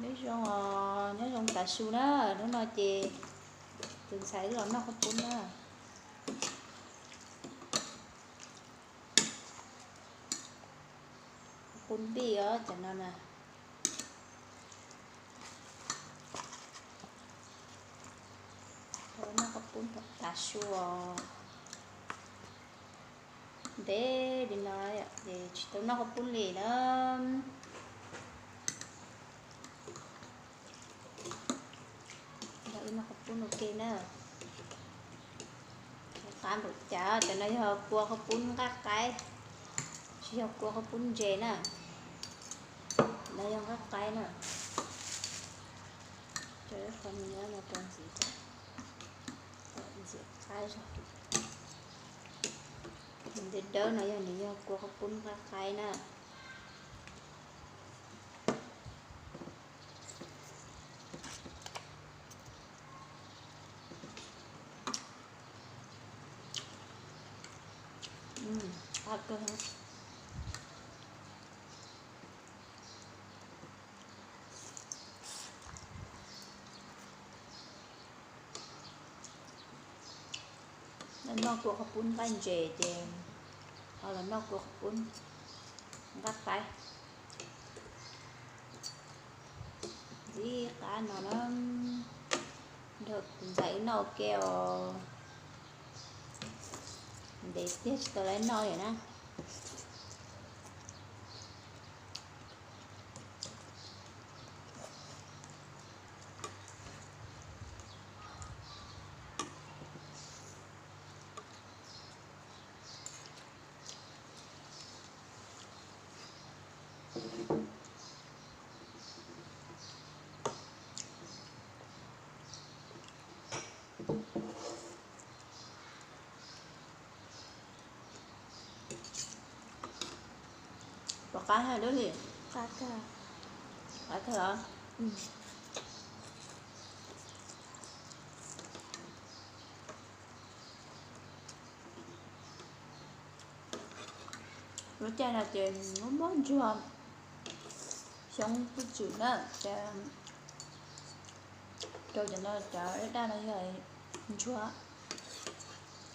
Nyob zoo, nyob zoo tav su na, hnub no ces tus ntxhais wb los noj qhaub poob na. Qhaub poob npij os cov no na. Noj qhaub poob tav su os. Ntev li no ces tsis tau noj qhaub poob li na. Noj qhaub poob ua ke na. Qab npaum cas, cov no yog kua qhaub poob nqaij qaib, tsis yog kua qhaub poob ntses na. No yog nqaij qaib na. Cov qhov no no rau ntxiv, ntxiv qab zog. Nws dawb dawb no yog nws yog kua qhaub poob nqaij qaib na. Qab kawg. Noj kua qhaub poob nqaij ntses ces ho los noj kua qhaub poob nqaij qaib. Ntxim qab no na, nrog tus ntxhais wb noj ua ke os. Ntev tiag tsis tau lawv noj li na. Puas qab thiab li? Qab kawg. Qab kawg los? Lub caij no ces muaj muaj ntsuag, xyoob kuj tswm na, ces rau cov no cov daj daj no yog ntsuag.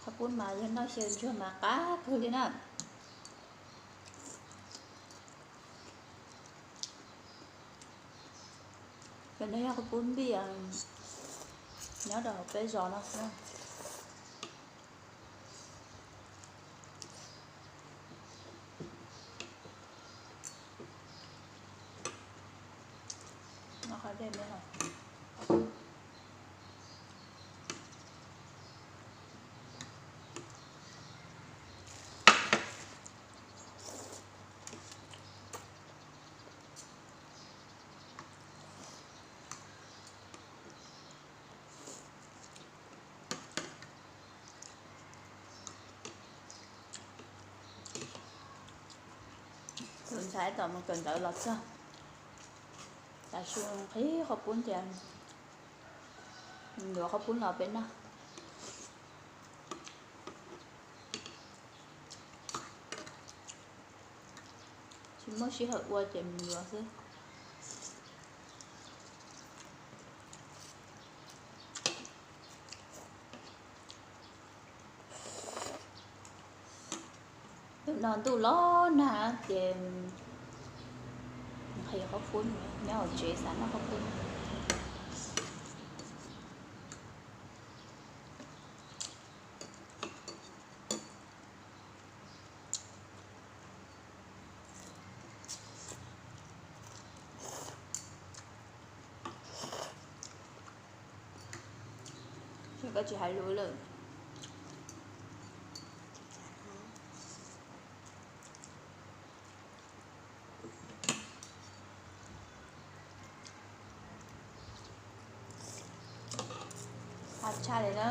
Qhaub poob mas yog noj xyaw ntsuag mas qab kawg li na. Cov no yog qhaub poob npij nyob rau hauv peb zos no xwb. Tus ntxhais tom mus kawm ntawv los txog, tav su nqhis qhaub poob tias yuav qhaub poob los peb noj. Tsis muaj sij hawm ua ces mus yuav xwb. Tus no ntuj los nag ces nqhis qhaub poob, nyob hauv tsev xav noj qhaub poob. Koj tsis hais lus lawm. Qab tshaj li na.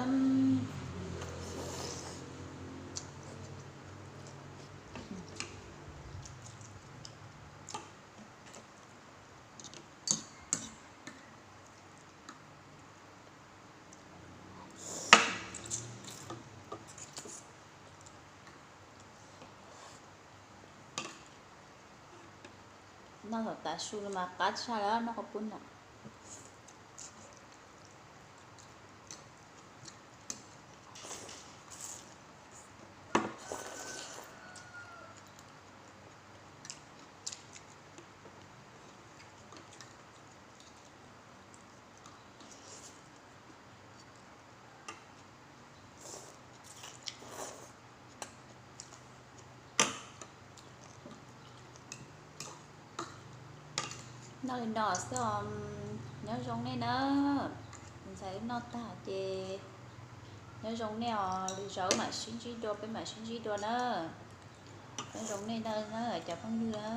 No Noj thaum tav su no mas qab tshaj lawm, noj qhov pub no. Noj li no xwb os, nyob zoo nej na. Ntxhais wb noj tag ces nyob zoo nej os, lwm zaus mam sib ntsib dua, peb mam sib ntsib dua na. Nyob zoo nej na, cov phooj ywg na.